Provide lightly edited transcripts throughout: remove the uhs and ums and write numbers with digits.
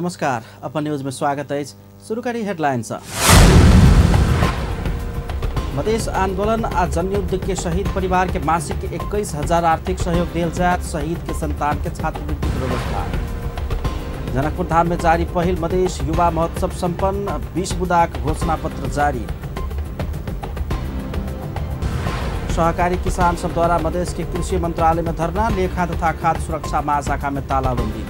नमस्कार, अपन न्यूज में स्वागत है। शुरू करी हेडलाइन से। मधेश आंदोलन आ जनयुद्ध के शहीद परिवार के मासिक 21,000 आर्थिक सहयोग दिल जायत। शहीद के संतान के छात्रवृत्ति के व्यवस्था। जनकपुर धाम में जारी पहिल मधेश युवा महोत्सव संपन्न। 20 बुदाक घोषणा पत्र जारी। सहकारी किसान सब द्वारा मधेश के कृषि मंत्रालय में धरना। लेखा तथा खाद्य सुरक्षा महाशाखा में तालाबंदी।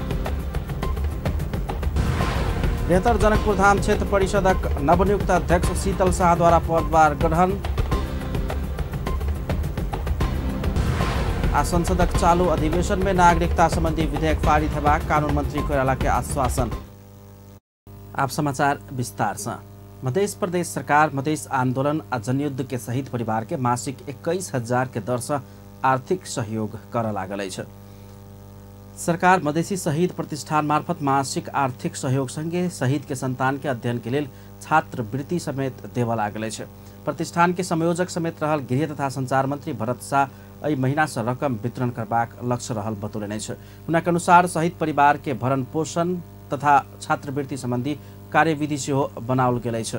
बेहतर जनकपुर धाम क्षेत्र परिषदक नवनियुक्त अध्यक्ष शीतल शाह द्वारा पदभार ग्रहण। आ संसदक चालू अधिवेशन में नागरिकता संबंधी विधेयक पारित हेबाक कानून मंत्री कोइराला के आश्वासन। आप समाचार विस्तार से। मधेश प्रदेश सरकार मधेश आंदोलन आ जनयुद्ध के शहीद परिवार के मासिक 21,000 के दर से आर्थिक सहयोग कर लागल अछि। सरकार मधेसी शहीद प्रतिष्ठान मार्फत मासिक आर्थिक सहयोग संगे शहीद के संतान के अध्ययन के लेल छात्रवृत्ति समेत देव लागल अछि। प्रतिष्ठान के संयोजक समेत रहल गृह तथा संचार मंत्री भरत शाह एहि महीना से रकम वितरण करबाक लक्ष्य रहल बतौलनि अछि। हुनक अनुसार शहीद परिवार के भरण पोषण तथा छात्रवृत्ति संबंधी कार्यविधि सेहो बनाओल गेल अछि।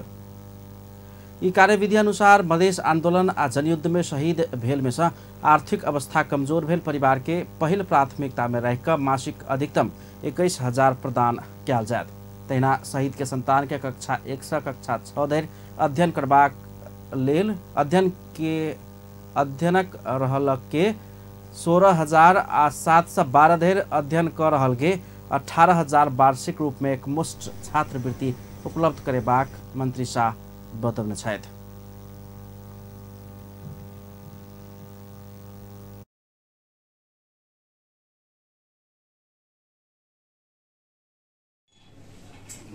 ई कार्यविधि अनुसार मधेश आंदोलन आ जनयुद्ध में शहीद भेल में से आर्थिक अवस्था कमजोर भेल परिवार के पहिल प्राथमिकता में रहिक मासिक अधिकतम 21,000 प्रदान कयल जायत। तहिना शहीद के संतान के कक्षा 1 से कक्षा 6 धरि अध्ययन करबाक लेल अध्ययनक रहल के 16,000 आ 7 से 12 धरि अध्ययन कर रहल के 18,000 वार्षिक रूप में एकमुश्त छात्रवृत्ति उपलब्ध करेबाक मंत्री शाह बतौने छथि।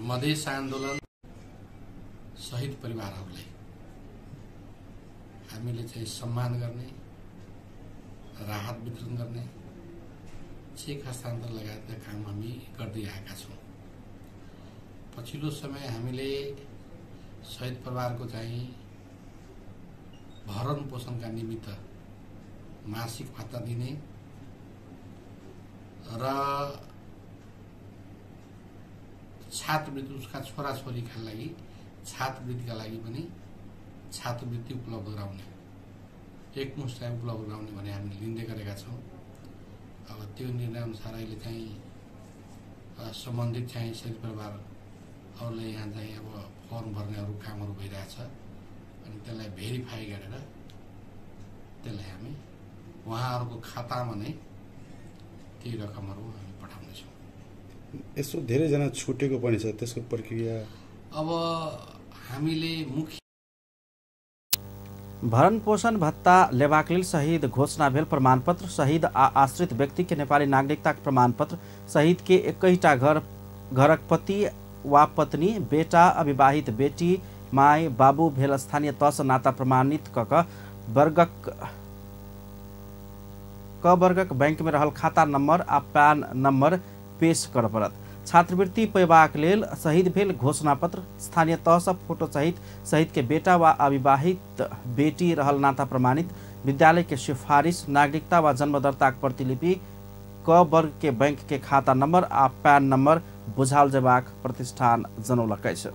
मधेश आन्दोलन शहीद परिवारहरूलाई हामीले चाहिँ सम्मान गर्ने, राहत वितरण गर्ने, चेक हस्तान्तरण लगायतका काम हामी गर्दै आएका छौँ। पछिल्लो समय हामीले शहीद परिवारको चाहिँ भरण पोषणका निमित्त मासिक भत्ता दिने र छात्रवृत्ति उसका छोराछोरीका लागि छात्रवृत्तिका लागि पनि छात्रवृत्ति उपलब्ध गराउने, एकमुष्ट उपलब्ध गराउने भन्ने हामीले लिँदै गरेका छौँ। अब त्यो निर्णय अनुसार अहिले चाहिँ सम्बन्धित चाहिँ शहीद परिवारहरूलाई यहाँ चाहिँ अब फर्म भर्नेहरू कामहरू भइरहेछ अनि त्यसलाई भेरिफाई गरेर त्यसलाई हामी उहाँहरूको खातामा नै ती रकमहरू हामी पठाउनेछौँ। यसो धेरैजना छुटेको पनि छ, त्यसको प्रक्रिया अब हामीले मुख्य भरण पोषण भत्ता लेबाक लेल शहीद घोषणा भेल प्रमाणपत्र, शहीद आ आश्रित व्यक्ति के नेपाली नागरिकता प्रमाणपत्र, शहीद के एकैटा घरक पति वा पत्नी, बेटा, अविवाहित बेटी, my बाबू भेल स्थानीय तहसँ नाता प्रमाणित क वर्गक बैंक में रहल खाता नंबर आ पैन नंबर पेश कर पड़त। छात्रवृत्ति पेबाक लेल शहीद भेल घोषणापत्र, स्थानीय तहसँ फोटो सहित शहीद के बेटा वा अविवाहित बेटी रहल नाता प्रमाणित, विद्यालय के सिफारिश, नागरिकता वा जन्म दर्ताक प्रतिलिपि, क वर्ग के बैंक के खाता नंबर आ पैन नंबर बुझाओल जेबाक प्रतिष्ठान जनौलक अछि।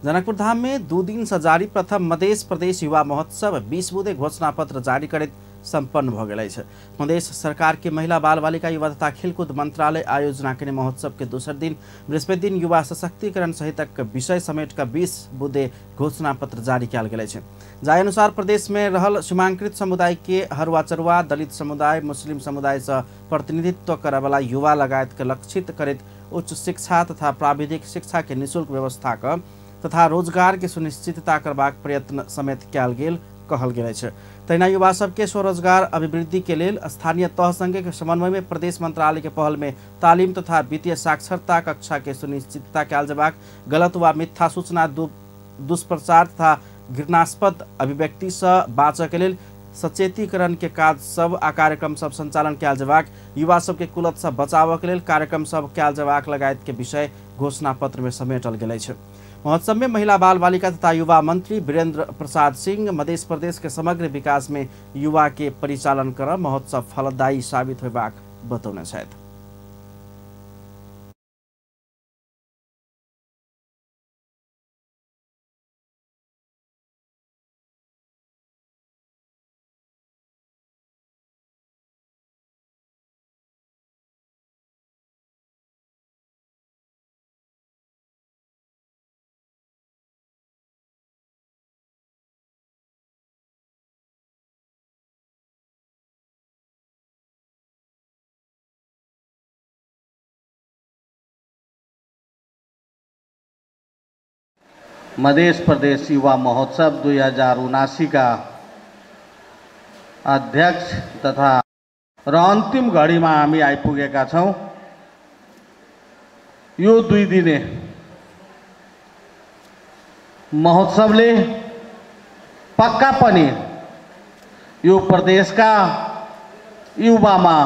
जनकपुर धाम में 2 दिन से जारी प्रथम मधेश प्रदेश युवा महोत्सव 20 बुँदे घोषणा पत्र जारी करैत सम्पन्न भ गेल अछि। मधेश सरकार के महिला बाल बालिका युवा तथा खेलकूद मंत्रालय आयोजना केने महोत्सव के दोसर दिन बृहस्पति दिन युवा सशक्तिकरण सहितक विषय समेट क 20 बुँदे घोषणा पत्र जारी कयल गेल अछि। जाहि अनुसार प्रदेश में रहल सीमांकृत समुदाय के हरुआ चरुआ, दलित समुदाय, मुस्लिम समुदाय से प्रतिनिधित्व करऽवला युवा लगायत के लक्षित करैत उच्च शिक्षा तथा प्राविधिक शिक्षा के निःशुल्क व्यवस्था क तथा रोजगार के सुनिश्चितता करबाक प्रयत्न समेत कयल गेल कहल गेल अछि। तहिना युवा सबके स्वरोजगार अभिवृद्धि के लेल स्थानीय तह संगे समन्वय में प्रदेश मंत्रालय के पहल में तालीम तथा वित्तीय साक्षरता कक्षा के सुनिश्चितता कयल जेबाक, गलत वा मिथ्या सूचना, दुष्प्रचार तथा घृणास्पद अभिव्यक्ति से बाँचऽ के लेल सचेतीकरण के काज सब आ कार्यक्रम सब संचालन कयल जेबाक, युवा सबके कुलत से बचावऽ के लेल कार्यक्रम सब कयल जेबाक लगायत के विषय घोषणा पत्र में समेटल गेल अछि। महोत्सव में महिला बाल बालिका तथा युवा मंत्री वीरेंद्र प्रसाद सिंह मधेश प्रदेश के समग्र विकास में युवा के परिचालन कर महोत्सव फलदायी साबित होबाक बतौने छथि। मध्य प्रदेश युवा महोत्सव 2079 का अध्यक्ष तथा र अन्तिम घडीमा हामी आइपुगेका छौँ। यो दुई दिने महोत्सवले पक्का पनि यो प्रदेशका युवामा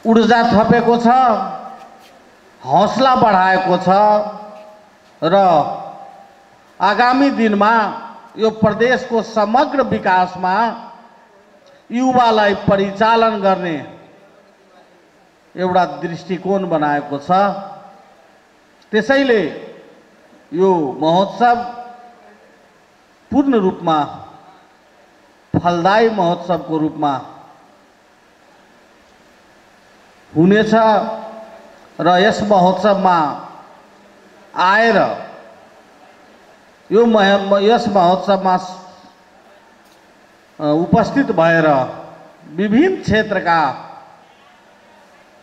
ऊर्जा थपेको छ, हौसला बढाएको छ र आगामी दिनमा यो प्रदेशको समग्र विकासमा युवालाई परिचालन गर्ने एउटा दृष्टिकोण बनाएको छ। त्यसैले यो महोत्सव पूर्ण रूपमा फलदायी महोत्सवको रूपमा हुनेछ र यस महोत्सवमा आएर यस महोत्सवमा उपस्थित भएर विभिन्न क्षेत्रका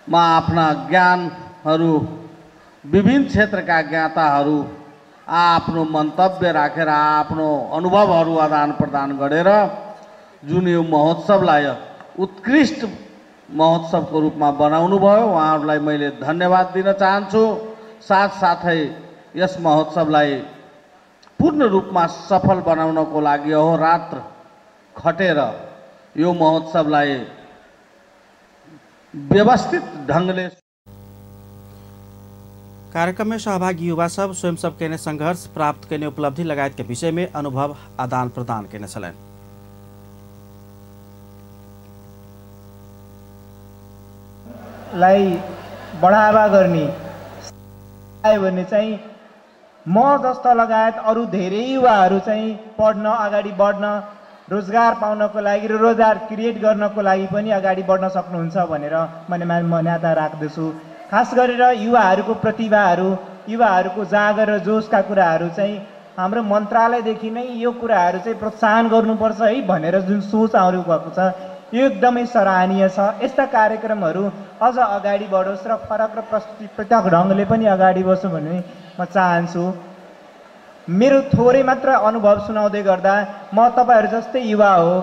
मा आफ्ना ज्ञानहरू, विभिन्न क्षेत्रका ज्ञाताहरू आफ्नो मन्तव्य राखेर आफ्नो अनुभवहरू आदान प्रदान गरेर जुन यो महोत्सवलाई उत्कृष्ट महोत्सवको रूपमा बनाउनु भयो, उहाँहरूलाई मैले धन्यवाद दिन चाहन्छु। साथसाथै यस महोत्सवलाई पूर्ण रूपमा सफल बनाउनको लागि अहोरात्र खटेर यो महोत्सवलाई व्यवस्थित ढंगले कार्यक्रम में सहभागी युवा सब स्वयं सब केने संघर्ष प्राप्त केने उपलब्धि लगायत के विषय में अनुभव आदान प्रदान केने छलनि। लाई बढावा गर्ने आयो भने चाहिँ म जस्ता लगायत अरू धेरै युवाहरू चाहिँ पढ्न, अगाडि बढ्न, रोजगार पाउनको लागि र रोजगार क्रिएट गर्नको लागि पनि अगाडि बढ्न सक्नुहुन्छ भनेर मैले मान्यता राख्दछु। खास गरेर युवाहरूको प्रतिभाहरू, युवाहरूको जागर र जोसका कुराहरू चाहिँ हाम्रो मन्त्रालयदेखि नै यो कुराहरू चाहिँ प्रोत्साहन गर्नुपर्छ है भनेर जुन सोच आउनु भएको छ यो एकदमै सराहनीय छ। यस्ता कार्यक्रमहरू अझ अगाडि बढोस् र फरक र पृथक ढङ्गले पनि अगाडि बढोस् भन्ने म चाहन्छु। मेरो थोरै मात्र अनुभव सुनाउँदै गर्दा म तपाईँहरू जस्तै युवा हो,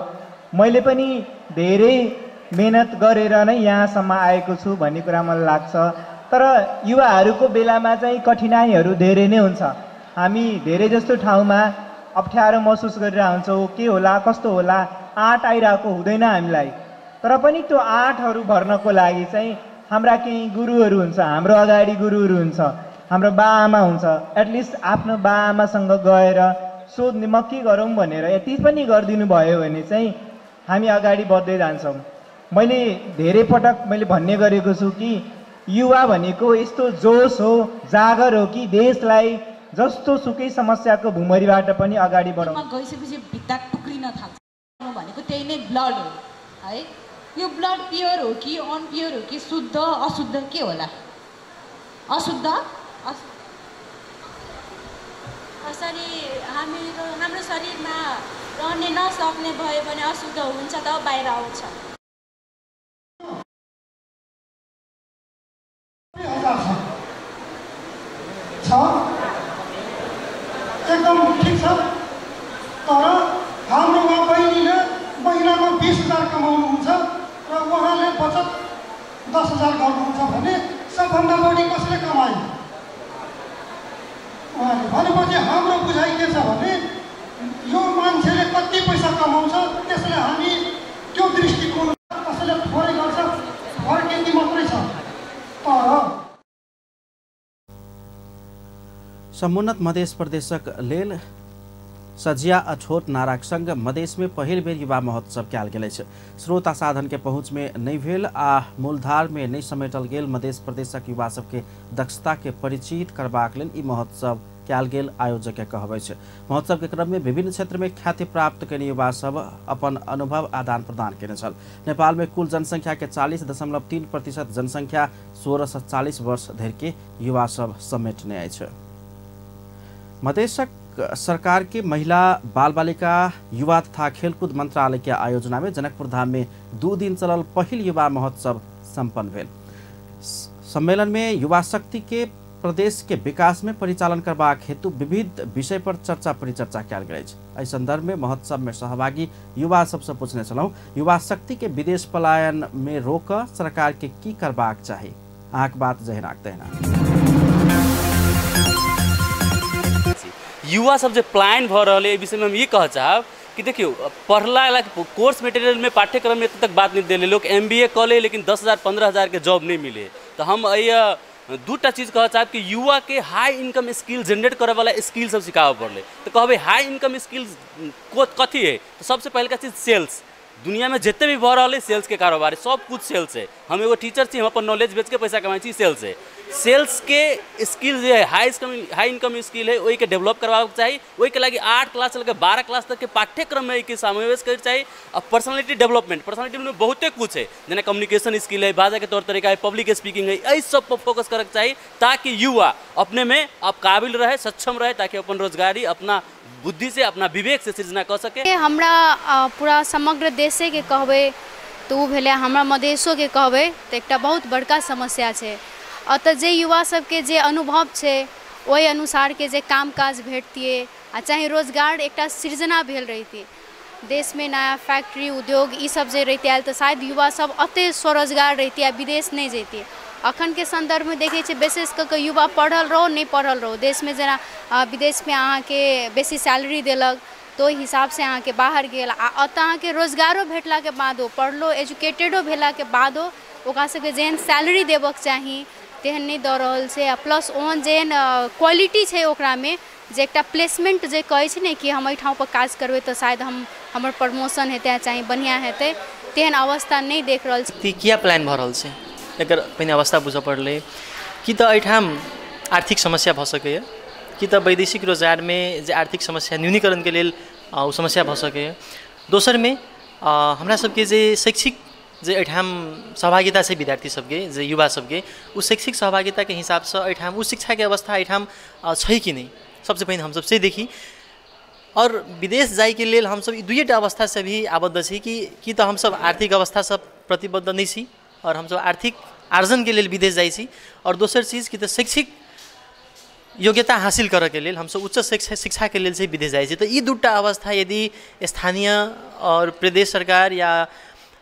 मैले पनि धेरै मेहनत गरेर नै यहाँसम्म आएको छु भन्ने कुरा मलाई लाग्छ। तर युवाहरूको बेलामा चाहिँ कठिनाइहरू धेरै नै हुन्छ। हामी धेरै जस्तो ठाउँमा अप्ठ्यारो महसुस गरिरहेको हुन्छौँ, के होला कस्तो होला, आँट आइरहेको हुँदैन हामीलाई। तर पनि त्यो आँटहरू भर्नको लागि चाहिँ हाम्रा केही गुरुहरू हुन्छ, हाम्रो अगाडि गुरुहरू हुन्छ, हाम्रो बाआमा हुन्छ। एटलिस्ट आफ्नो बाआमासँग गएर सोध्ने म के गरौँ भनेर यति पनि गरिदिनु भयो भने चाहिँ हामी अगाडि बढ्दै जान्छौँ। मैले धेरै पटक मैले भन्ने गरेको छु कि युवा भनेको यस्तो जोस हो, जागर हो कि देशलाई जस्तो सुकै समस्याको भुमरीबाट पनि अगाडि बढाउँ। गइसकेपछि भित्ता टुक्रिन थाल्छ भनेको त्यही नै ब्लड हो है। यो ब्लड प्योर हो कि अनप्योर हो कि शुद्ध अशुद्ध के होला? अशुद्ध शरीर हाम्रो शरीरमा रहने नसक्ने भयो भने अशुद्ध हुन्छ त बाहिर आउँछ। एकदम ठिक छ। तर हाम्रोमा बहिनीले महिनाको 20,000 कमाउनुहुन्छ र उहाँले बचत 10,000 गर्नुहुन्छ भने सबभन्दा बढी कसले कमायो? उहाँले। भनेपछि हाम्रो बुझाइ के छ भने यो मान्छेले कति पैसा कमाउँछ त्यसले हामी त्यो दृष्टिकोण, कसैले थोरै गर्छ, फरक यति मात्रै छ। तर समुन्नत मध्य प्रदेशक लेल सजिया अछोट नाराक संग मधेश में पहिल बेर युवा महोत्सव कयल गेल अछि। स्रोत आ साधन के पहुँच में नहि भेल आ मूलधार में नहि समेटल गेल मध्य प्रदेशक युवा सबके दक्षता के परिचित करबाक लेल ई महोत्सव कयल गेल आयोजक के कहब अछि। महोत्सव के क्रम में विभिन्न क्षेत्र में ख्याति प्राप्त कयने युवा सब अपन अनुभव आदान प्रदान केने छल। नेपाल में कुल जनसंख्या के 40.3% जनसंख्या 16 से 40 वर्ष धरि के युवा सब समेटने अछि। मधेशक सरकार के महिला बाल बालिका युवा तथा खेलकूद मंत्रालय के आयोजना में जनकपुर धाम में 2 दिन चलल पहिल युवा महोत्सव संपन्न भेल। सम्मेलन में युवा शक्ति के प्रदेश के विकास में परिचालन करबाक हेतु विविध विषय पर चर्चा परिचर्चा कयल गेल अछि। एहि संदर्भ में महोत्सव में सहभागी युवा सबसे पूछने छलहुँ, युवा शक्ति के विदेश पलायन में रोक सरकार के की करबाक चाही। अहाँके बात जहिनाक तहिना। युवा सब जे पलायन भऽ रहल है, एहि विषय में हम ये कह चाहब कि देखियौ, पढ़ला कोर्स मटेरियल में पाठ्यक्रम में एते तक बात नहीं देले, लोग MBA कऽ ले लेकिन 10,000 15,000 के जॉब नहीं मिले। तो हम एहि दूटा चीज़ कह चाहब कि युवा के हाई इनकम स्किल जनरेट करे वाला स्किल सब सिखाबऽ पड़लै। तो कहबै हाई इनकम स्किल कथी है, तो सबसे पहिलका चीज़ सेल्स। दुनिया में जितने भी भऽ रहल है सेल्स के कारोबार है, सब कुछ सेल्स है। हम एगो टीचर छी, हम अपन नॉलेज बेच के पैसा कमाइ छी, सेल्स है। सेल्स के स्किल जे है हाई इनकम स्किल है, ओहिके डेवलप करबाक चाही। ओहिके लागि 8 क्लास से लऽ 12 क्लास तक के पाठ्यक्रम में एहिके समावेश करैके चाही। आ पर्सनालिटी डेवलपमेंट, पर्सनालिटी में बहुते कुछ है, जेना कम्युनिकेशन स्किल है, बाजऽके तौर तरीका है, पब्लिक स्पीकिंग है, एहि सब पर फोकस करैके चाही ताकि युवा अपने में अब काबिल रहे, सक्षम रहे, ताकि अपन रोजगारी अपना बुद्धि से अपना विवेक से सृजना कऽ सके। हमरा पूरा समग्र देशे के कहबै तऽ ओ भेलै, हमरा मधेशोके कहबै तऽ एकटा बहुत बड़का समस्या छै। अतऽ जे युवा सबके जे अनुभव छै ओहि अनुसारके जे काम काज भेटतियै आ चाहे रोजगार एकटा सृजना भेल रहितै, देशमे नया फैक्ट्री उद्योग ई सब जे रहितै आयल तऽ शायद युवा सब अते स्वरोजगार रहितै आ विदेश नहि जैतै। अखनके सन्दर्भमे देखै छियै विशेष कऽ कऽ युवा पढ़ल रहो नहि पढ़ल रहो, देशमे जेना विदेशमे अहाँके बेसी सैलरी देलक तऽ ओहि हिसाबसँ अहाँके बाहर गेल, आ एतऽ अहाँके रोजगारो भेटलाके बादो पढ़लो एजुकेटेडो भेलाके बादो ओकरा सबके जेहन सैलरी देबऽके चाही तेहन नहि दऽ रहल छै। आ प्लस ओहन जेहन क्वालिटी छै ओकरामे जे एकटा प्लेसमेंट जे कहै छै ने कि हम एहिठाम पर काज करबै तऽ शायद हमर प्रमोशन हेतै चाहे बढ़िआँ हेतै, तेहन अवस्था नहि देख रहल छी। किया प्लान भऽ रहल छै एकर पहिने अवस्था बुझऽ पड़लै कि तऽ एहिठाम आर्थिक समस्या भऽ सकैए, कि तऽ वैदेशिक रोजगारमे जे आर्थिक समस्या न्यूनीकरणके लेल ओ समस्या भऽ सकैए। दोसरमे हमरा सबके जे शैक्षिक जे एहिठाम सहभागिता छै विद्यार्थी सबके, जे युवा सबके, ओ शैक्षिक सहभागिताके हिसाबसँ एहिठाम ओ शिक्षाके अवस्था एहिठाम छै कि नहि, सबसँ पहिने हमसब से देखी। और विदेश जाइके लेल हमसब ई दुइएटा अवस्थासँ भी आबद्ध छी कि तऽ हमसब आर्थिक अवस्थासँ प्रतिबद्ध नहि छी और हमसब आर्थिक आर्जनके लेल विदेश जाइ छी, और दोसर चीज कि तऽ शैक्षिक योग्यता हासिल करऽके लेल हमसब उच्च शिक्षाके लेल चाहिँ विदेश जाइ छी। तऽ ई दूटा अवस्था यदि स्थानीय और प्रदेश सरकार या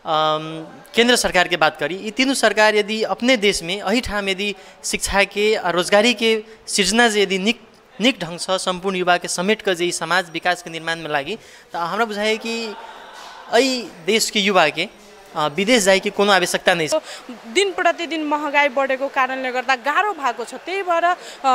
केन्द्र सरकारके बात करी, ई तीनू सरकार यदि अपने देशमे एहिठाम यदि शिक्षाके आ रोजगारीके सृजना जे यदि नीक ढङ्गसँ सम्पूर्ण युवाके समेट कऽ जे ई समाज विकासके निर्माणमे लागी तऽ हमरा बुझाइए कि एहि देशके युवाके विदेश जाइके कोनो आवश्यकता नहि छ। दिन प्रतिदिन महँगाई बढेको कारणले गर्दा गाह्रो भएको छ, त्यही भएर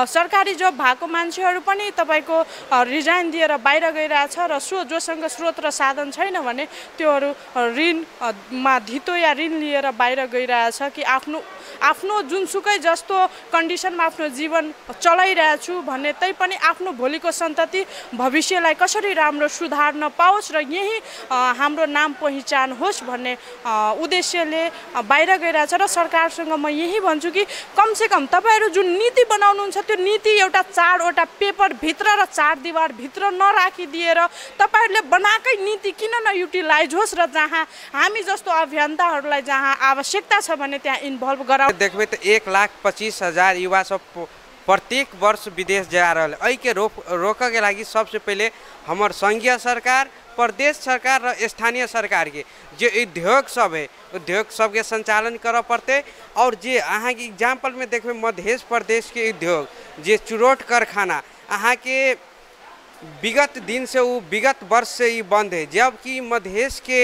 सरकारी जब भएको मान्छेहरू पनि तपाईको रिजाइन दिएर बाहिर गइरहेछ र जोसँग स्रोत र साधन छैन भने त्योहरू ऋणमा धितो या ऋण लिएर बाहिर गइरहेछ कि आफ्नो आफ्नो जुनसुकै जस्तो कन्डिसनमा आफ्नो जीवन चलाइरहेछु भन्ने तैपनि आफ्नो भोलिको सन्तति भविष्यलाई कसरी राम्रो सुधार्न पाओस् र यही हाम्रो नाम पहिचान होस् भन्ने उद्देश्यले बाहिर गइरहेछ। र सरकारसँग म यही भन्छु कि कमसेकम तपाईँहरू जुन नीति बनाउनुहुन्छ त्यो नीति एउटा चारवटा पेपरभित्र र चार दिवारभित्र नराखिदिएर तपाईँहरूले बनाएकै नीति किन नयुटिलाइज होस् र जहाँ हामी जस्तो अभियन्ताहरूलाई जहाँ आवश्यकता छ भने त्यहाँ इन्भल्भ गराउ। देखबै तऽ 1,25,000 युवा सब प्रत्येक वर्ष विदेश जा रहल। एहिके रोकऽके लागि सबसे पहिले हमर संघीय सरकार, प्रदेश सरकार र स्थानीय सरकार के जे उद्योग सब है उद्योग सबके संचालन करऽ पड़तै। और जे अहाँके एग्जाम्पलमे देखबै मध्य प्रदेश के उद्योग जे चुरोट कारखाना अहाँके विगत दिन से वो विगत वर्ष से ई बंद है, जबकि मधेश के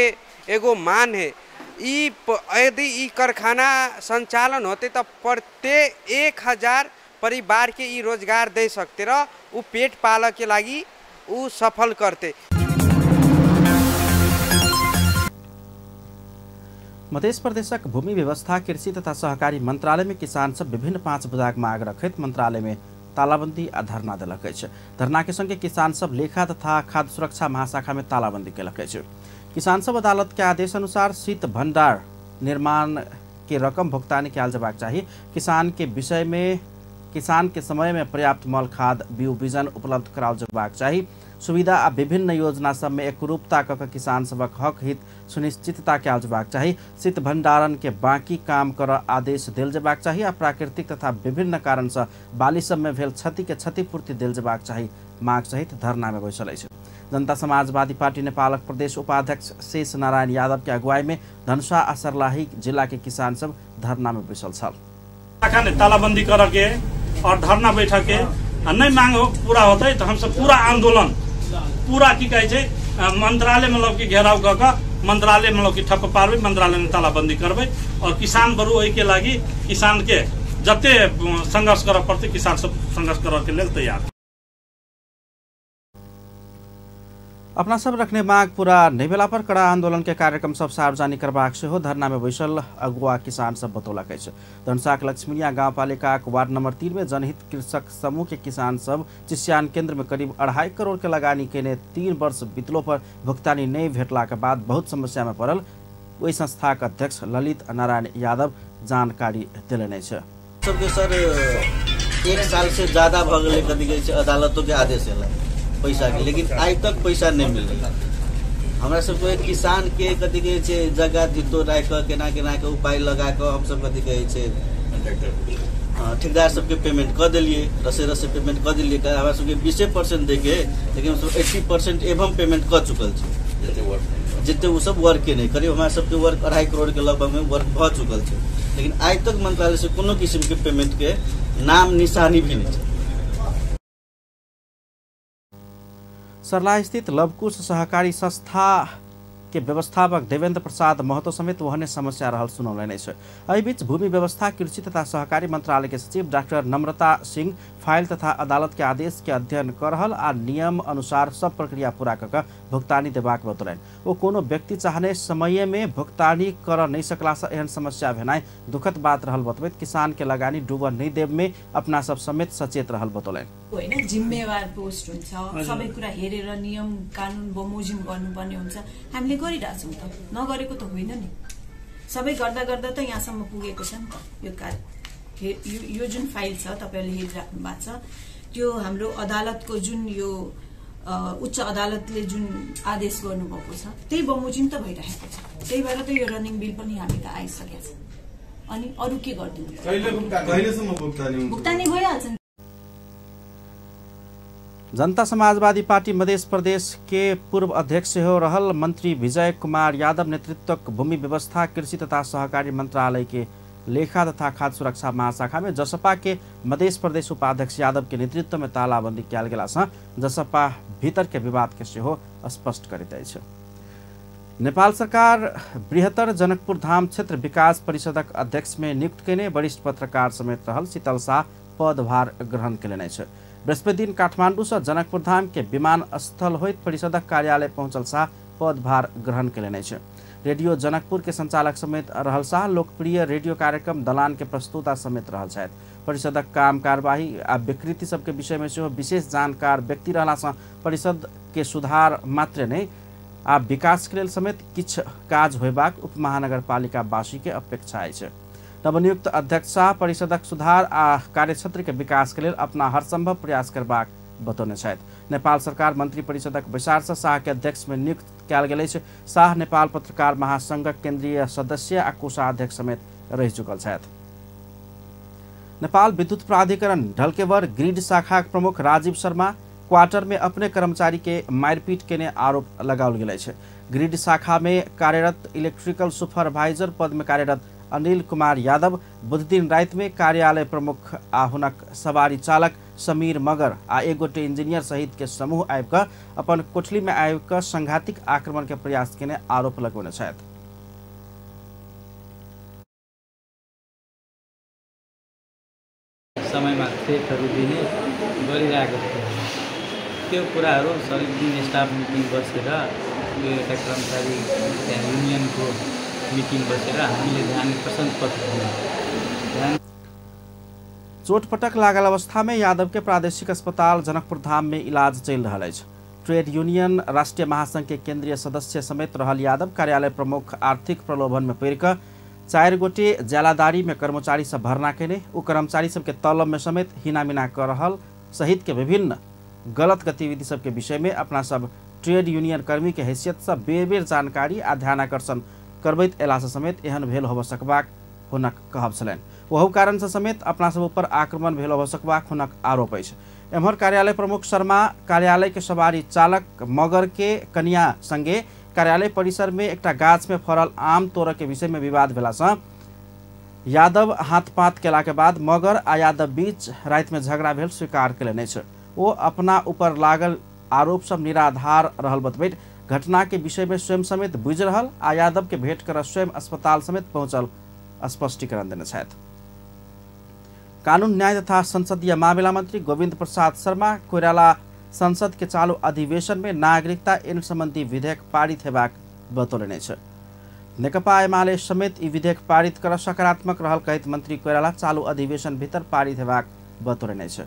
एगो मान है ई यदि ई कारखाना संचालन होते तो प्रत्येक 1000 परिवार के ई रोजगार दे सकते र उ पेट पालक के लागि उ सफल करते। मध्य प्रदेशक भूमि व्यवस्था कृषि तथा सहकारी मंत्रालय में किसान सब विभिन्न 5 बुदाक माग रखैत मंत्रालय में तालाबंदी आ धरना देलक अछि। धरना के संगे किसान सब लेखा तथा खाद्य सुरक्षा महाशाखा में तालाबंदी केलक अछि। किसान सब अदालत के आदेश अनुसार शीत भंडार निर्माण के रकम भुगतान कयल जबाक चाही। किसान के विषय में किसान के समय में पर्याप्त मल खाद बीउ बिजन उपलब्ध कराओल जबाक चाही। सुविधा आ विभिन्न योजना सब में एकरूपता क किसान सबक हक हित सुनिश्चितता कयल जेबाक चाही। शीत भंडारण के बाकी काम कर आदेश देल जेबाक चाही आ प्राकृतिक तथा विभिन्न कारण से बाली सब में भेल क्षति के क्षतिपूर्ति देल जेबाक चाही माग सहित धरना में बैसल अछि। जनता समाजवादी पार्टी नेपालक प्रदेश उपाध्यक्ष शेष नारायण यादव के अगुवाई में धनुषा आ सर्लाही जिला के किसान सब धरना में बैसल छल। तालाबंदी कर के और धरना बैठक के नहीं मांग पूरा होते तो हम सब पूरा आंदोलन पूरा की कहे छै मंत्रालय में लोग घेराव क मंत्रालय में लोग ठप्प पारबे, मंत्रालय में तालाबंदी करबे और किसान बरू ओहि के लागी किसान के जते संघर्ष करऽ पड़तै किसान सब संघर्ष करऽ के लेल तैयार। अपना सब रखने मांग पूरा नहीं भेला पर कड़ा आंदोलन के कार्यक्रम सब सार्वजनिक करबाक सेहो धरना में बैसल अगुआ किसान सब बतौलक अछि। धनुषाक लक्ष्मीनिया गाउँपालिकाक वार्ड नंबर 3 में जनहित कृषक समूह के किसान सब चिस्यान केंद्र में करीब 2.5 करोड़ के लगानी केने 3 वर्ष बीतलो पर भुगतानी नहीं भेटला के बाद बहुत समस्या में पड़ल ओहि संस्थाक अध्यक्ष ललित नारायण यादव जानकारी देलनि अछि। सबके सर 1 साल से ज्यादा भ गेलै कथी कहै छै अदालतों के आदेश एलै पैसा के, लेकिन आइ तक पैसा नहीं मिलल। हमरा सबके किसान के कथी कहै छै जगह जितो राखि कऽ केना केना के उपाय लगा कऽ हमसब कथी कहै छै ठेकेदार सबके पेमेंट कऽ देलियै, रसे रसे पेमेंट कऽ देलियै। हमरा सबके 20% दैके, लेकिन हमसब 80% एवं पेमेंट कऽ चुकल छी जते ओ सब वर्क के नहीं। करीब हमरा सबके वर्क 2.5 करोड़ के लगभग में वर्क भऽ चुकल छै, लेकिन आइ तक मंत्रालय से कोनो किस्म के पेमेंट के नाम निशानी भी नहीं छै। सरला स्थित लवकुश सहकारी संस्था के व्यवस्थापक देवेंद्र प्रसाद महतो समेत ओहने समस्या रहल सुनौलनि अछि। एहि बीच भूमि व्यवस्था कृषि तथा सहकारी मंत्रालय के सचिव डॉक्टर नम्रता सिंह फाइल तथा अदालत के आदेश के अध्ययन कर रहल आ नियम अनुसार सब प्रक्रिया पूरा कऽ भुगतानी देबाक बतौलनि। ओ कोनो व्यक्ति चाहने समय में भुगतानी कर नहीं सकला से एहन समस्या भेनाइ दुखद बात रहल बतबैत किसान के लगानी डूबऽ नहीं देब में अपना सब समेत सचेत रहल बतौलनि। होइन जिम्मेवार पोस्ट हुन्छ, सबै कुरा हेरेर नियम कानुन बमोजिम गर्नुपर्ने हुन्छ। हामीले गरिरहेछौँ त, नगरेको त होइन नि। सबै गर्दा गर्दा त यहाँसम्म पुगेको छ नि त। यो कार्य यो जुन फाइल छ तपाईहरुले हेरिराख्नु भएको छ, त्यो हाम्रो अदालतको जुन यो उच्च अदालतले जुन आदेश गर्नुभएको छ त्यही बमोजिम त भइरहेको छ। त्यही भएर त यो रनिङ बिल पनि हामी त आइसकेको छ। अनि अरू के गरिदिनु? भुक्तानी भइहाल्छ। जनता समाजवादी पार्टी मध्य प्रदेश के पूर्व अध्यक्ष सेहो रहल मंत्री विजय कुमार यादव नेतृत्वक भूमि व्यवस्था कृषि तथा सहकारी मंत्रालय के लेखा तथा खाद्य सुरक्षा महाशाखा में जसपा के मध्य प्रदेश उपाध्यक्ष यादव के नेतृत्व में तालाबंदी कयल गेला सँ जसपा भीतर के विवाद के सेहो स्पष्ट करैत अछि। नेपाल सरकार बृहत्तर जनकपुर धाम क्षेत्र विकास परिषदक अध्यक्ष में नियुक्त केने वरिष्ठ पत्रकार समेत रहल शीतल शाह पदभार ग्रहण केलनि अछि। बृहस्पति दिन काठमांडू से जनकपुर धाम के विमानस्थल होइत परिषदक कार्यालय पहुंचल शाह पदभार ग्रहण केलनि अछि। रेडियो जनकपुर के संचालक समेत रहल शाह लोकप्रिय रेडियो कार्यक्रम दलान के प्रस्तुता समेत रहल छथि। परिषदक काम कार्यवाही आ विकृति सबके विषय में सेहो विशेष जानकार व्यक्ति रहला सँ परिषद के सुधार मात्र नहीं आ विकास के लेल समेत किछु काज होयबाक उपमहानगरपालिका वासी के अपेक्षा अछि। नवनियुक्त अध्यक्ष शाह परिषदक सुधार आ कार्यक्षेत्र के विकास के लेल अपना हरसंभव प्रयास करबाक बतौने छथि। नेपाल सरकार मंत्री परिषदक बैसार से शाह के अध्यक्ष में नियुक्त कयल गेल अछि। शाह नेपाल पत्रकार महासंघक केंद्रीय सदस्य आ कोषाध्यक्ष समेत रहि चुकल छथि। नेपाल विद्युत प्राधिकरण ढलकेवर ग्रिड शाखाक प्रमुख राजीव शर्मा क्वार्टर में अपने कर्मचारी के मारपीट केने आरोप लगाओल गेल अछि। ग्रिड शाखा में कार्यरत इलेक्ट्रिकल सुपरवाइजर पद में कार्यरत अनिल कुमार यादव बुधदिन राति में कार्यालय प्रमुख आ हुनक सवारी चालक समीर मगर आ एक गोटे इंजीनियर सहित के समूह आबि कऽ अपन कोठली में आबि कऽ सांघातिक आक्रमण के प्रयास केने आरोप लगौने छथि। समयमा थ्रेटहरू दिने गरिरहेको थियो। त्यो कुराहरू दिन स्टाफ मिटिङ बसेर यो एउटा कर्मचारी त्यहाँ युनियनको मिटिङ बसेर हामीले ध्यान प्रशस्त पत्र ध्यान चोटपटक लागल अवस्था में यादव के प्रादेशिक अस्पताल जनकपुर धाम में इलाज चलि रहल अछि। ट्रेड यूनियन राष्ट्रीय महासंघ के केंद्रीय सदस्य समेत रहल यादव कार्यालय प्रमुख आर्थिक प्रलोभन में पड़ि कऽ 4 गोटे ज्यालादारी में कर्मचारी सब भर्ना केने ओ कर्मचारी सबके तलब में समेत हिनामिना कर रहल सहित के विभिन्न गलत गतिविधि सबके विषय में अपना सब ट्रेड यूनियन कर्मी के हैसियत से बेर बेर जानकारी आ ध्यानाकर्षण करबैत अयला से समेत एहन भेल होबऽ सकबाक हुनक कहब छलनि। ओहू कारण से समेत अपना सब ऊपर आक्रमण भेल होबऽ सकबाक हुनक आरोप अछि। एम्हर कार्यालय प्रमुख शर्मा कार्यालय के सवारी चालक मगर के कनिया संगे कार्यालय परिसर में एकटा गाछ में फड़ल आम तोड़ऽ के विषय में विवाद भेला से यादव हाथपात केला के बाद मगर आ यादव बीच राति में झगड़ा भेल स्वीकार केलनि अछि। ओ अपना ऊपर लागल आरोप सब निराधार रहल बतबैत घटना के विषय में स्वयं समेत बुझि रहल आ यादव के भेंट कर स्वयं अस्पताल समेत पहुंचल स्पष्टीकरण देने छथि। कानून न्याय तथा संसदीय मामिला मंत्री गोविंद प्रसाद शर्मा कोइराला संसद के चालू अधिवेशन में नागरिकता ऐन संबंधी विधेयक पारित हेबाक बतौलनि अछि। नेकपा एमाले समेत ई विधेयक पारित कर सकारात्मक रहल कहैत मंत्री कोइराला चालू अधिवेशन भीतर पारित हेबाक बतौलनि अछि।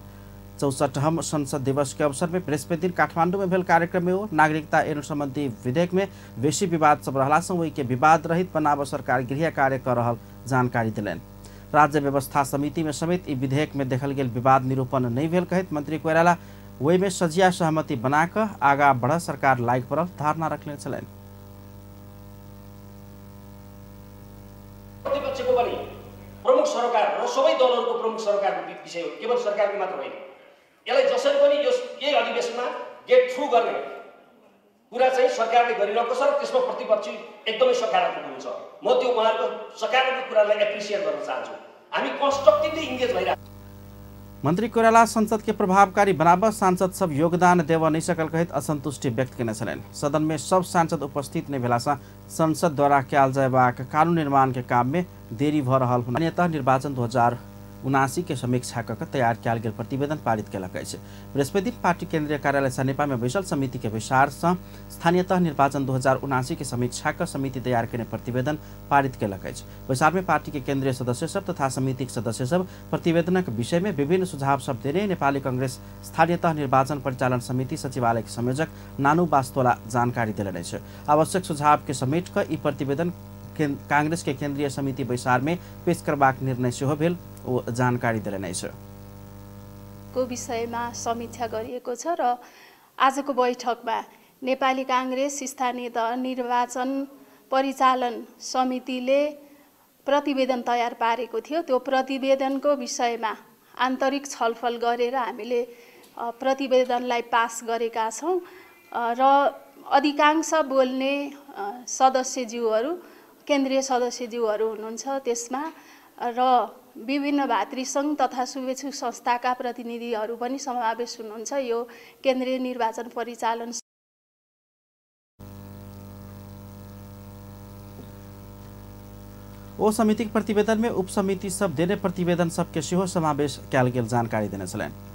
64हम संसद दिवस के अवसर में बृहस्पति दिन काठमांडू में भेल कार्यक्रम में ओ नागरिकता ऐन संबंधी विधेयक में बेसी विवाद सब रहला से ओहि के विवाद रहित बनाब सरकार गृह कार्य कर रहल जानकारी देलनि। राज्य व्यवस्था समिति में समेत ई विधेयक में देखल गेल विवाद निरूपण नहीं भेल कहैत मंत्री कोइराला ओहि में सजिया सहमति बनाकर आगा बढ़ सरकार लागि पड़ल धारणा रखने छलनि। प्रतिपक्षको पनि प्रमुख सरकार र सबै दलहरूको प्रमुख सरकारको विषय हो, केवल सरकारको मात्र होइन। यसलाई जसरी पनि यो यही अधिवेशनमा गेट थ्रु गर्ने कुरा चाहिँ सरकारले गरिरहेको छ र त्यसमा प्रतिपक्षी एकदमै सकारात्मक हुन्छ। म त्यो उहाँहरूको सकारात्मक कुरालाई एप्रिसिएट गर्न चाहन्छु। हामी कन्स्ट्रक्टिभली इन्गेज भइरहेको। मंत्री कोइराला संसद के प्रभावकारी बनाब सांसद सब योगदान देव नहीं सकल कहैत असंतुष्टि व्यक्त केने छलनि। सदन में सब सांसद उपस्थित नहीं भेला से संसद द्वारा कयल जयबाक कानून निर्माण के काम में देरी भ रहल। अन्यतः निर्वाचन 2079 के समीक्षा कऽ तैयार कयल गेल प्रतिवेदन पारित केलक अछि। बृहस्पति दिन पार्टी केंद्रीय कार्यालय सनेपा में बैसल समिति के बैसार से स्थानीय तह निर्वाचन 2079 के समीक्षा कऽ समिति तैयार केने प्रतिवेदन पारित केलक अछि। बैसार में पार्टी के केंद्रीय सदस्य सब तथा समिति के सदस्य सब प्रतिवेदनक विषय में विभिन्न सुझाव सब देने नेपाली कांग्रेस स्थानीय तह निर्वाचन परिचालन समिति सचिवालय के संयोजक नानू बास्तोला जानकारी देलनि अछि। आवश्यक सुझाव के समेट कऽ ई प्रतिवेदन कांग्रेस के केंद्रीय समिति बैसार में पेश करबाक निर्णय सेहो भेल ओ जानकारी देलनि अछि। को विषयमा समीक्षा गरिएको छ र आजको बैठकमा नेपाली कांग्रेस स्थानीय तह निर्वाचन परिचालन समितिले प्रतिवेदन तयार पारेको थियो। त्यो प्रतिवेदनको विषयमा आन्तरिक छलफल गरेर हामीले प्रतिवेदनलाई पास गरेका छौँ र अधिकांश बोल्ने सदस्यज्यूहरू केन्द्रीय सदस्यज्यूहरू हुनुहुन्छ त्यसमा र विभिन्न भातृसङ्घ तथा शुभेच्छु संस्थाका प्रतिनिधिहरू पनि समावेश हुनुहुन्छ। यो केन्द्रीय निर्वाचन परिचालन ओ समितिक प्रतिवेदन में उपसमिति सब देने प्रतिवेदन सबके सेहो समावेश कयल गेल जानकारी देने छलनि।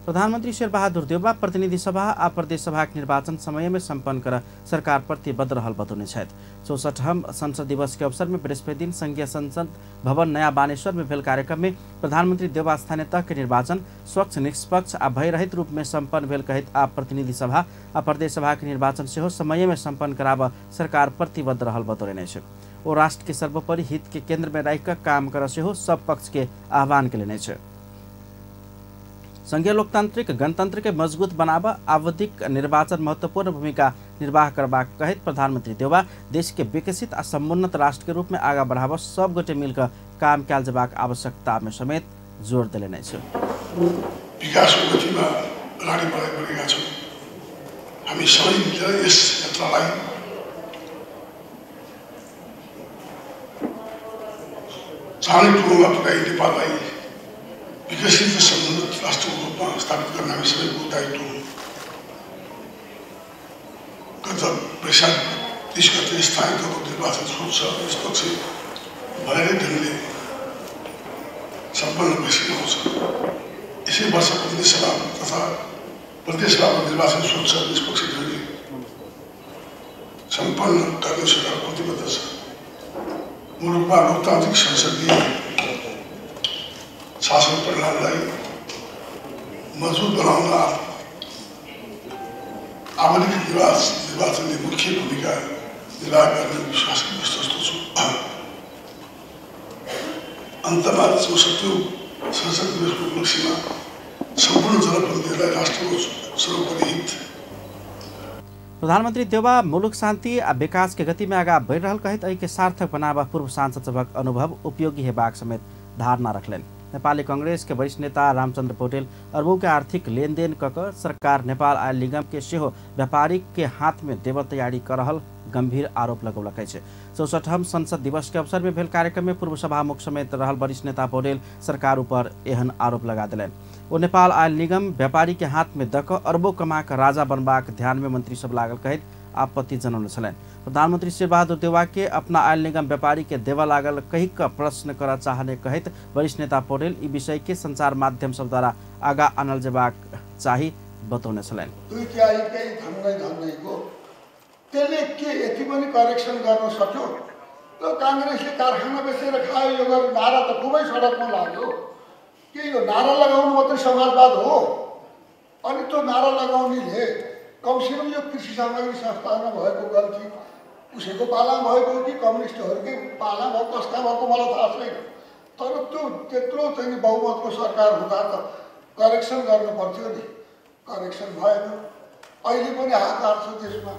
प्रधानमंत्री शेरबहादुर देउवा प्रतिनिधि सभा आ प्रदेश सभाक निर्वाचन समय में सम्पन्न कर सरकार प्रतिबद्ध रहल बतौने छथि। 64हम संसद दिवस के अवसर में बृहस्पति दिन संघीय संसद भवन नया बानेश्वर में भेल कार्यक्रम में प्रधानमंत्री देउवा स्थानीय तह के निर्वाचन स्वच्छ निष्पक्ष आ भयरहित रूप में सम्पन्न भेल कहैत आ प्रतिनिधि सभा आ प्रदेश सभा के निर्वाचन सेहो समय में सम्पन्न कराब सरकार प्रतिबद्ध रहल बतौने अछि। ओ राष्ट्र के सर्वोपरि हित के केंद्र में राखि कऽ काम कर सेहो सब पक्ष के आह्वान केलनि अछि। संघीय लोकतांत्रिक गणतंत्र के मजबूत बनाब आवधिक निर्वाचन महत्वपूर्ण भूमिका निर्वाह करबाक कहैत प्रधानमंत्री देउवा देश के विकसित आ समुन्नत राष्ट्र के रूप में आगा बढ़ाब सब गोटे मिलकर काम कयल जबाक आवश्यकता में समेत जोर देलनि अछि। विकासको गतिमा अगाडि बढेका छौँ। हामी सबै मिलेर यस यात्रालाई चाँडै पुग्नमा पुगाई नेपाललाई विकसित र समुन्नत राष्ट्रको रूपमा स्थापित गर्न हामी सबैको दायित्व हो। गत वैशाख 30 गते स्थानीय तहको निर्वाचन स्वच्छ निष्पक्ष भएरै ढङ्गले सम्पन्न भइसकेको छ। यसै वर्ष प्रतिनिधि सभा तथा प्रदेश सभाको निर्वाचन स्वच्छ निष्पक्ष ढङ्गले सम्पन्न गर्न सरकार प्रतिबद्ध छ। मुलुकमा लोकतान्त्रिक संसदीय शासन प्रणालीलाई मजबुत बनाउन आवधिक निर्वाचनले मुख्य भूमिका निर्वाह गर्ने विश्वास विश्वस्त छु। अन्तमा 64औं संसद दिवसको उपलक्ष्यमा सम्पूर्ण जनप्रतिनिधिलाई राष्ट्रको सर्वोपरि हित। प्रधानमन्त्री देउवा मुलुक शान्ति आ विकास के गति में आगा बढ़ि रहल कहैत एहि के सार्थक बनाबऽ पूर्व सांसद सभक अनुभव उपयोगी हेबाक समेत धारणा रखलनि। नेपाली कांग्रेस के वरिष्ठ नेता रामचंद्र पौडेल अरबों के आर्थिक लेनदेन क कऽ सरकार नेपाल आयल निगम के सेहो व्यापारी के हाथ में देबऽ तैयारी कर रहल गंभीर आरोप लगौलक अछि। 64वां संसद दिवस के अवसर में भेल कार्यक्रम में पूर्व सभामुख समेत रहल वरिष्ठ नेता पौडेल सरकार ऊपर एहन आरोप लगा देलनि। ओ नेपाल आयल निगम व्यापारी के हाथ में दऽ कऽ अरबों कमा कऽ राजा बनबाक ध्यान में मंत्री सब लागल कहैत आपत्ति जनौने छलनि। प्रधानमंत्री शेरबहादुर देउवा के अपना आयल निगम व्यापारी के देबऽ लागल कहि कऽ प्रश्न करऽ चाहने कहैत वरिष्ठ नेता पौडेल ई विषय के संचार माध्यम सब द्वारा आगा आनल जेबाक चाही बतौने छलनि। 2/3 त्यसले के यति पनि करेक्सन गर्न सक्यो? र काङ्ग्रेसले कारखाना बेचेर खायो यो गरेर नारा त खुबै सडकमा लाग्यो। के यो नारा लगाउनु मात्रै समाजवाद हो? अनि त्यो नारा लगाउनेले कमसेकम यो कृषि सामग्री संस्थामा भएको गल्ती उसैको पालामा भएको हो कि कम्युनिस्टहरूकै पालामा भएको, कसका भएको मलाई थाहा छैन, तर त्यो त्यत्रो चाहिँ बहुमतको सरकार हुँदा त करेक्सन गर्नु पर्थ्यो नि, करेक्सन भएन। अहिले पनि हाहाकार छ देशमा।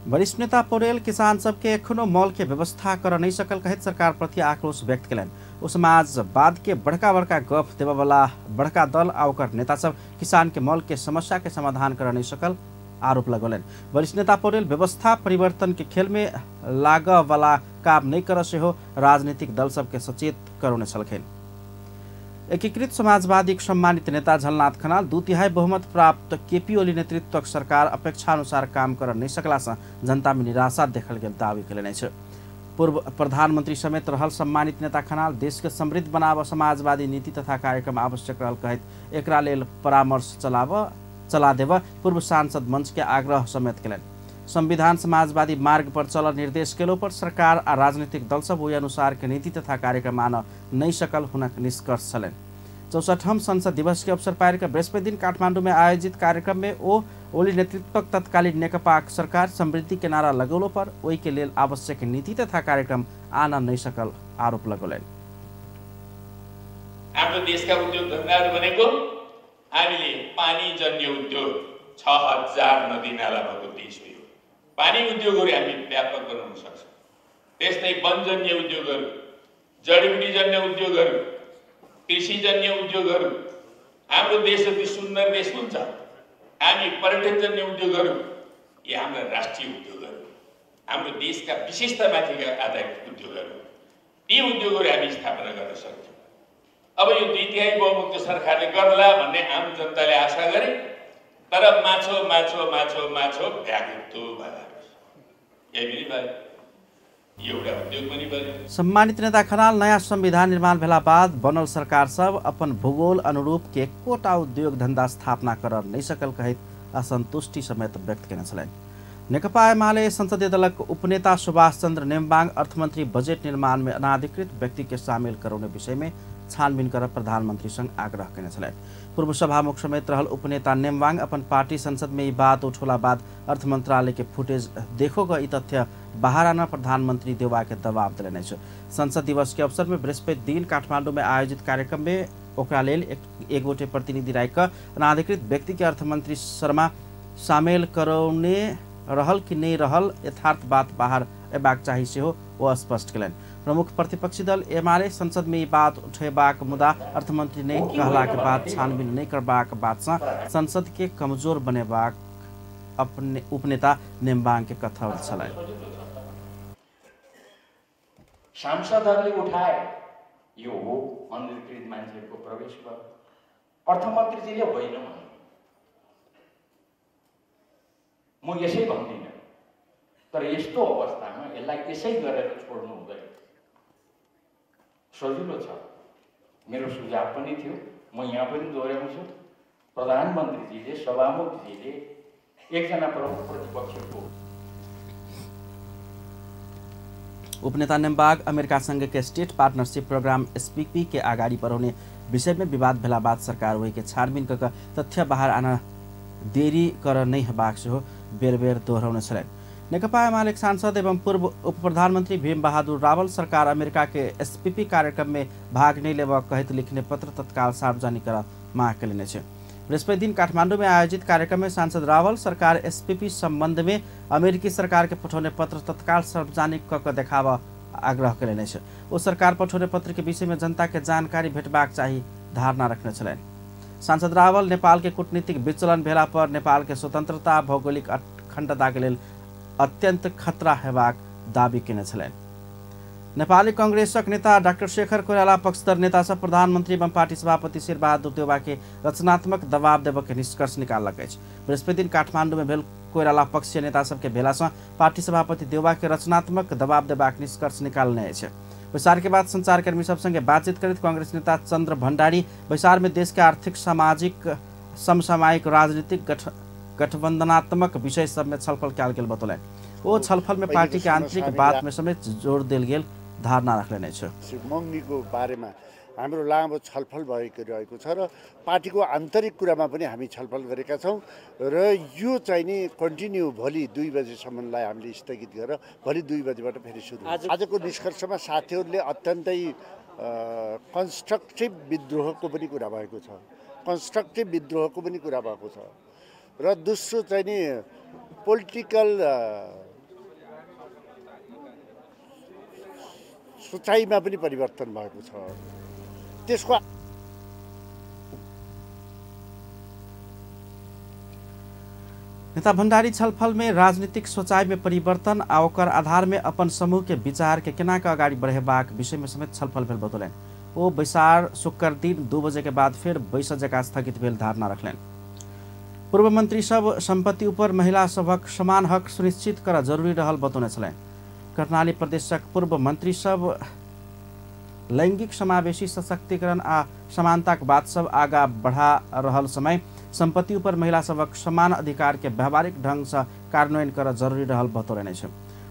वरिष्ठ नेता पौडेल किसान सबके एखनो मॉल के व्यवस्था कर नहीं सकल कहैत सरकार प्रति आक्रोश व्यक्त कयलनि। ओ समाजवाद के बड़का बड़का गफ देबऽवला बड़का दल आ ओकर नेता सब किसान के मॉल के समस्या के समाधान कर नहीं सकल आरोप लगौलनि। वरिष्ठ नेता पौडेल व्यवस्था परिवर्तन के खेल में लागऽ वाला काम नहीं कर सेहो राजनीतिक दल सबके सचेत करौने छलखिन। एकीकृत समाजवादी सम्मानित नेता झलनाथ खनाल 2/3 बहुमत प्राप्त केपी ओली नेतृत्वक सरकार अपेक्षानुसार काम कर नहीं सकला से जनता में निराशा देखल गेल दावी कयलनि अछि। पूर्व प्रधानमंत्री समेत रहल सम्मानित नेता खनाल देश के समृद्ध बनाबऽ समाजवादी नीति तथा कार्यक्रम आवश्यक रहल कहैत एकरा लेल परामर्श चला देबऽ पूर्व सांसद मंच के आग्रह समेत कयलनि। संविधान समाजवादी मार्ग पर चल निर्देश केलो पर सरकार आ राजनीतिक दल सब ओहि अनुसार के नीति तथा कार्यक्रम आन नहीं सकल हुनक निष्कर्ष छलनि। 64वां संसद दिवस के अवसर पारि कऽ बृहस्पति दिन काठमांडू में आयोजित कार्यक्रम में ओ ओली नेतृत्वक तत्कालीन नेकपाक सरकार समृद्धि के नारा लगौलो पर ओहि के लेल आवश्यक नीति तथा कार्यक्रम आन नहीं सकल आरोप लगौलनि। हाम्रो देशका उद्योग धन्दाहरू भनेको हामीले पानीजन्य उद्योग 6000 नदी नाला भएको देश हो। पानी उद्योगहरू हामी व्यापक बनाउन सक्छौँ। त्यस्तै वनजन्य उद्योगहरू, जडीबुटीजन्य उद्योगहरू, कृषिजन्य उद्योगहरू, हाम्रो देश जति सुन्दर देश हुन्छ, हामी पर्यटनजन्य उद्योगहरू, यी हाम्रा राष्ट्रिय उद्योगहरू, हाम्रो देशका विशेषतामाथि आधारित उद्योगहरू, ती उद्योगहरू हामी स्थापना गर्न सक्छौँ। अब यो 2/3 बहुमतको सरकारले गर्ला भन्ने आम जनताले आशा गरे, तर माछो माछो माछो माछो भ्यागुतो भयो। सम्मानित नेता खनाल नयाँ संविधान निर्माण भेला बाद बनल सरकार सब अपन भूगोल अनुरूप के एकोटा उद्योग धंधा स्थापना कर नहीं सकल कहैत असंतुष्टि समेत व्यक्त केने छलनि। नेकपा एमाले संसदीय दलक उपनेता सुभाष चंद्र नेम्बाङ अर्थमंत्री बजेट निर्माण में अनाधिकृत व्यक्ति के शामिल करौने विषय में छानबीन कर प्रधानमंत्री संग आग्रह केने छलनि। पूर्व सभामुख समेत रहल उपनेता नेम्बाङ अपन पार्टी संसद में ई बात उठौला बाद अर्थ मंत्रालय के फुटेज देखो ग ई तथ्य बाहर आना प्रधानमंत्री देउवा के दबाव देलनि अछि। संसद दिवस के अवसर में बृहस्पति दिन काठमांडू में आयोजित कार्यक्रम में ओकरा लेल एक गोटे प्रतिनिधि राखि कऽ अनाधिकृत व्यक्ति के अर्थमंत्री शर्मा शामिल करौने रहल कि नहीं रहल यथार्थ बात बाहर अयबाक चाही सेहो ओ स्पष्ट कयलनि। प्रमुख प्रतिपक्षी दल एमाले संसद में ई बात उठेबाक मुद्दा अर्थमंत्री ने कहलाक बाद छानबीन नहीं करबाक बात से संसद के कमजोर बनेबाक अपने उपनेता नेम्बाङ के कथन छलनि। सांसदहरूले उठाए यो हो अनधिकृत मान्छेहरूको प्रवेश भयो, अर्थमन्त्रीजीले होइन भन्नु, म यसै भन्दिनँ, तर यस्तो अवस्थामा यसलाई यसै गरेर छोड्नु हुँदैन। सजिलो छ, मेरो सुझाव पनि थियो, म यहाँ पनि दोहोऱ्याउँछु, प्रधानमन्त्रीजीले सभामुखजीले एकजना प्रमुख प्रतिपक्षको उपनेता नेम्बाग अमेरिका संघ के स्टेट पार्टनरशिप प्रोग्राम एसपीपी के अगाडि बढाउने विषय में विवाद भेला बाद सरकार ओहि के छानबीन क तथ्य बाहर आना देरी कर नहीं हेबाक सेहो बेर बेर दोहरौने छलनि। नेकपा एमाले सांसद एवं पूर्व उप प्रधानमंत्री भीम बहादुर रावल सरकार अमेरिका के एसपीपी कार्यक्रम में भाग नहीं लेबऽ कहैत लिखने पत्र तत्काल सार्वजनिक कर माग कयलनि अछि। बृहस्पति दिन काठमांडू में आयोजित कार्यक्रम में सांसद रावल सरकार एसपीपी संबंध में अमेरिकी सरकार के पठौने पत्र तत्काल सार्वजनिक क के देखाबऽ आग्रह कयलनि अछि। ओ सरकार पठौने पत्र के विषय में जनता के जानकारी भेटबाक चाही धारणा रखने छलनि। सांसद रावल नेपाल के कूटनीतिक विचलन भेला पर नेपाल के स्वतंत्रता भौगोलिक अखंडता के लेल अत्यंत खतरा हेबाक दावी केने छलनि। नेपाली कांग्रेसक नेता डाक्टर शेखर कोइराला पक्षधर नेता सब प्रधानमंत्री एवं पार्टी सभापति शेरबहादुर देउवा के रचनात्मक दबाव देबऽ के निष्कर्ष निकाललक अछि। बृहस्पति दिन काठमांडू में भेल कोइराला पक्षीय नेता सबके भेला सँ पार्टी सभापति देउवा के रचनात्मक दबाव देबाक निष्कर्ष निकालने अछि। बैसार के बाद संचारकर्मी सब संगे बातचीत करैत कांग्रेस नेता चंद्र भंडारी बैसार में देश के आर्थिक सामाजिक समसामयिक राजनीतिक गठबंधनात्मक विषय सब में छलफल कयल गेल बतौलनि। ओ छलफल में पार्टी के आंतरिक बात में समेत जोर देल गेल धारणा रखलनि अछि। महँगीको बारेमा हाम्रो लामो छलफल भएको रहेको छ र पार्टीको आन्तरिक कुरामा पनि हामी छलफल गरेका छौँ र यो चाहिँ नि कन्टिन्यू भोलि 2 बजेसम्मलाई हामीले स्थगित गरेर भोलि 2 बजेबाट फेरि सुरु। आजको निष्कर्षमा साथीहरूले अत्यन्तै कन्स्ट्रक्टिभ विद्रोहको पनि कुरा भएको छ, कन्स्ट्रक्टिभ विद्रोहको पनि कुरा भएको छ र दोस्रो चाहिँ नि पोलिटिकल सोचाइमा पनि परिवर्तन भएको छ। त्यसको नेता भंडारी छलफल में राजनीतिक सोचाइ में परिवर्तन आ ओकर आधार में अपन समूह के विचार के केना के अगाडि बढ़ेबाक विषय में समेत छलफल भेल बतौलनि। ओ बैसार शुक्र दिन 2 बजे के बाद फेर बैसक जकाँ स्थगित भेल धारणा रखलनि। पूर्व मंत्री सब संपत्ति ऊपर महिला सभक समान हक सुनिश्चित कर जरूरी रहल बतौने छलनि। कर्णाली प्रदेशक पूर्व मंत्री सब लैंगिक समावेशी सशक्तिकरण आ समानताक बात सब आगा बढ़ा रहल समय संपत्ति ऊपर महिला सभक समान अधिकार के व्यावहारिक ढंग से कार्यान्वयन कर जरूरी रहल बतौलनि अछि।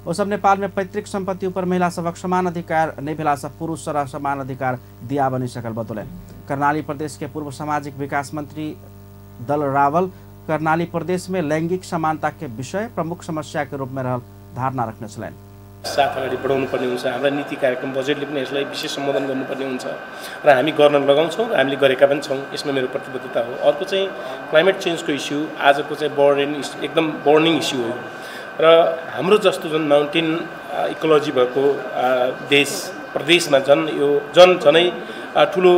ओ सब नेपाल में पैतृक संपत्ति ऊपर महिला सभक समान अधिकार नहि भेला से पुरुष र समान अधिकार दिया बनि सकल बतौलनि। कर्णाली प्रदेश के पूर्व सामाजिक विकास मंत्री दल रावल कर्णाली प्रदेश में लैंगिक समानता के विषय प्रमुख समस्या के रूप में रहल धारणा रखने छलनि। साथ अगाडि बढाउनु पर्ने हुन्छ। हाम्रा नीति कार्यक्रम बजेटले पनि यसलाई विशेष सम्बोधन गर्नुपर्ने हुन्छ र हामी गर्न लगाउँछौँ र हामीले गरेका पनि छौँ। यसमा मेरो प्रतिबद्धता हो। अर्को चाहिँ क्लाइमेट चेन्जको इस्यु आजको चाहिँ बर्निङ एकदम बर्निङ इस्यु हो र हाम्रो जस्तो जुन माउन्टेन इकोलोजी भएको देश प्रदेशमा झन् यो झनै ठुलो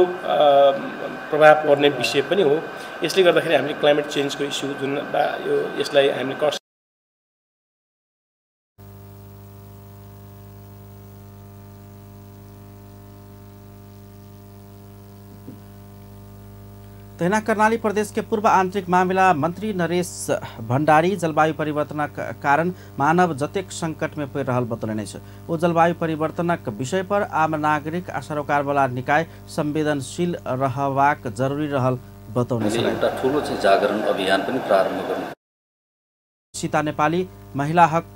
प्रभाव पर्ने विषय पनि हो। यसले गर्दाखेरि हामीले क्लाइमेट चेन्जको इस्यु जुन यो यसलाई हामीले तहिना कर्णाली प्रदेश के पूर्व आंतरिक मामिला मंत्री नरेश भंडारी जलवायु परिवर्तनक कारण मानव जतेक संकट में पड़ि रहल बतौलनि अछि। ओ जलवायु परिवर्तनक विषय पर आम नागरिक आ सरोकारवाला निकाय संवेदनशील रहबाक जरूरी रहल बतौने छलनि। एउटा ठुलो चाहिँ जागरण अभियान पनि प्रारम्भ गर्नु। सीता नेपाली महिला हक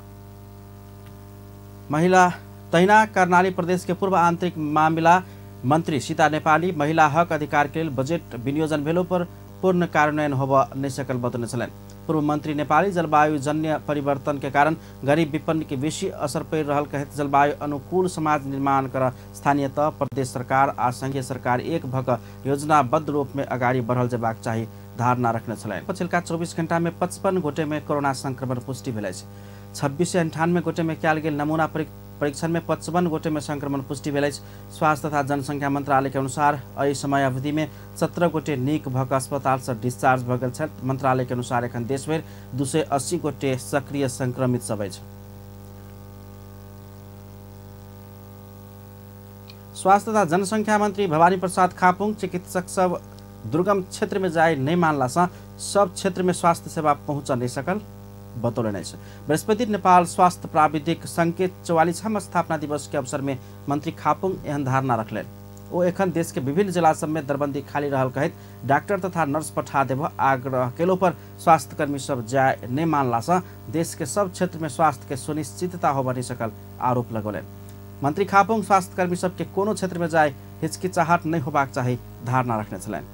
महिला तहिना कर्णाली प्रदेश के पूर्व आंतरिक मामिला मंत्री सीता नेपाली महिला हक अधिकार के लेल बजेट विनियोजन भेलो पर पूर्ण कार्यान्वयन होबऽ नहि सकल बतौने छलनि। पूर्व मंत्री नेपाली जलवायु जन्य परिवर्तन के कारण गरीब विपन्न के बेसी असर पड़ि रहल कहैत जलवायु अनुकूल समाज निर्माण कर स्थानीय तह प्रदेश सरकार आ संघीय सरकार एक भऽ कऽ योजनाबद्ध रूप में अगाडि बढ़ल जेबाक चाही धारणा रखने छलनि। पछिल्का 24 घंटा में 55 गोटे में कोरोना संक्रमण पुष्टि भेल अछि। 2698 गोटे में कयल गेल नमूना परीक्षण में 55 गोटे में संक्रमण पुष्टि भेल अछि। स्वास्थ्य तथा जनसंख्या मंत्रालय के अनुसार एहि समय अवधि में 17 गोटे नीक भऽ कऽ अस्पताल से डिस्चार्ज भऽ गेल छथि। मंत्रालय के अनुसार एखन देशभरि 280 गोटे सक्रिय संक्रमित सब अछि। स्वास्थ्य तथा जनसंख्या मंत्री भवानी प्रसाद खापुङ चिकित्सक सब दुर्गम क्षेत्र में जाय नहि मानला सँ सब क्षेत्र में स्वास्थ्य सेवा पहुँच नहि सकल बतौलनि अछि। बृहस्पति नेपाल स्वास्थ्य प्राविधिक संघ के 44वां स्थापना दिवस के अवसर में मंत्री खापुङ एहन धारणा रखलनि। ओ एखन देश के विभिन्न जिला सब में दरबंदी खाली रहल कहैत डॉक्टर तथा नर्स पठा देबऽ आग्रह केलो पर स्वास्थ्यकर्मी सब जाय नहि मानला सँ देश के सब क्षेत्र में स्वास्थ्य के सुनिश्चितता होबऽ नहि सकल आरोप लगौलनि। मंत्री खापुङ स्वास्थ्यकर्मी सबके कोनो क्षेत्र में जाय हिचकिचाहट नहि होबाक चाही धारणा रखने छलनि।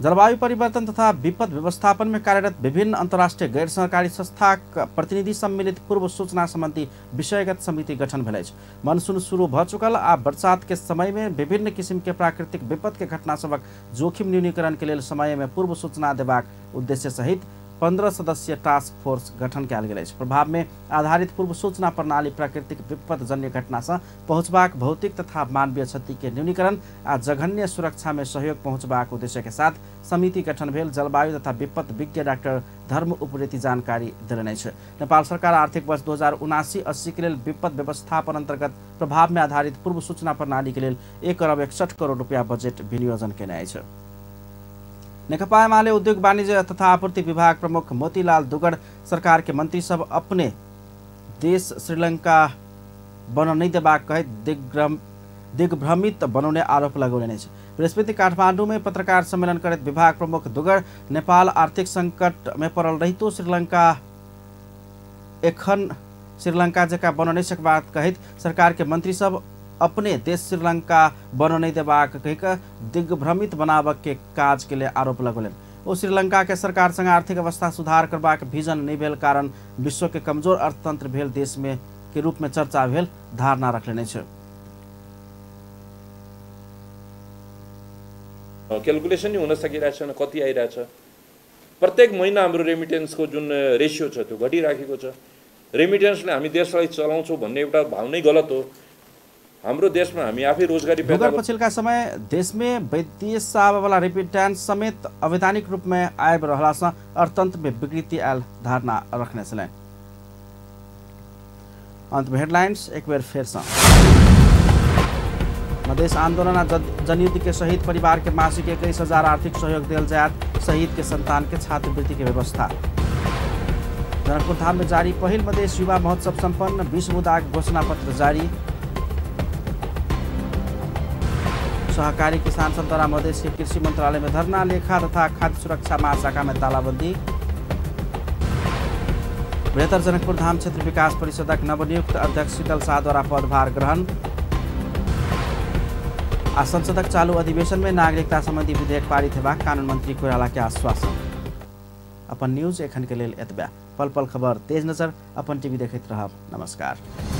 जलवायु परिवर्तन तथा विपद व्यवस्थापन में कार्यरत विभिन्न अंतर्राष्ट्रीय गैर सरकारी संस्थाक प्रतिनिधि सम्मिलित पूर्व सूचना संबंधी विषयगत समिति गठन भेल अछि। मनसून शुरू भ चुकल आ बरसात के समय में विभिन्न किसिम के प्राकृतिक विपद के घटना सभक जोखिम न्यूनीकरण के लेल समय में पूर्व सूचना देबाक उद्देश्य सहित 15 सदस्यीय टास्क फोर्स गठन कयल गेल अछि। प्रभाव में आधारित पूर्व सूचना प्रणाली प्राकृतिक विपद जन्य घटना से पहुँचबाक भौतिक तथा मानवीय क्षति के न्यूनीकरण आ जघन्य सुरक्षा में सहयोग पहुँचबाक उद्देश्य के साथ समिति गठन भेल जलवायु तथा विपद विज्ञ डाक्टर धर्म उप्रेती जानकारी देलनि अछि। नेपाल सरकार आर्थिक वर्ष 2079-80 के लेल विपद व्यवस्थापन अंतर्गत प्रभाव में आधारित पूर्व सूचना प्रणाली के लेल 1 अरब 61 करोड़ रुपया बजेट विनियोजन केने अछि। नेकपा एमाले उद्योग वाणिज्य तथा आपूर्ति विभाग प्रमुख मोतीलाल दुगड़ सरकार के मंत्री सब अपने देश श्रीलंका बन नहीं देबाक कहैत दिग्भ्रमित बनौने आरोप लगौने अछि। बृहस्पति काठमांडू में पत्रकार सम्मेलन करैत विभाग प्रमुख दुगड़ नेपाल आर्थिक संकट में पड़ल रहितो श्रीलंका एखन श्रीलंका जकाँ बन नहीं सकबाक कहैत सरकार के मंत्री सब अपने देश श्रीलंका बन नहीं देबाक कहिक दिग्भ्रमित बनाबक के काज के लिए आरोप लगौलनि। ओ श्रीलंका के सरकार संग आर्थिक अवस्था सुधार करबाक विजन नहीं भेल कारण विश्व के कमजोर अर्थतंत्र भेल देश में के रूप में चर्चा भेल धारणा रखलनि अछि। क्यालकुलेसन नै हुन सकिरहेको छैन कति आइरहेछ। प्रत्येक महिना हाम्रो रेमिटेन्सको जुन रेसियो छ त्यो घटिराखेको छ। रेमिटेन्सले हामी देशलाई चलाउँछौँ भन्ने एउटा भावनै गलत हो। हाम्रो देशमा हामी आफै रोजगारी पैदा पछिल्का समय देश में विदेश से आबे वाला रेमिटेंस समेत अवैधानिक रूप में आबि रहला से अर्थतंत्र में विकृति आयल धारणा रखने छलनि। अंत में हेडलाइंस एक बेर फेर से। मधेश आंदोलन आ जनयुद्ध के शहीद परिवार के मासिक 21,000 आर्थिक सहयोग दियल जायत, शहीद के संतान के छात्रवृत्ति के व्यवस्था। जनकपुर धाम में जारी पहिल मधेश युवा महोत्सव संपन्न, 20 बुँदाक घोषणा पत्र जारी। सहकारी किसान सन्तरा मधेश के कृषि मंत्रालय में धरना, लेखा तथा खाद्य सुरक्षा महाशाखा में तालाबंदी। बृहत्तर जनकपुर धाम क्षेत्र विकास परिषदक नवनियुक्त अध्यक्ष शीतल शाह द्वारा पदभार ग्रहण। आ संसदक चालू अधिवेशन में नागरिकता संबंधी विधेयक पारित हेबाक कानून मंत्री कोइराला के आश्वासन। अपन न्यूज एखन के लेल एतबे। पल पल खबर तेज नजर अपन टीवी देखैत रहब। नमस्कार।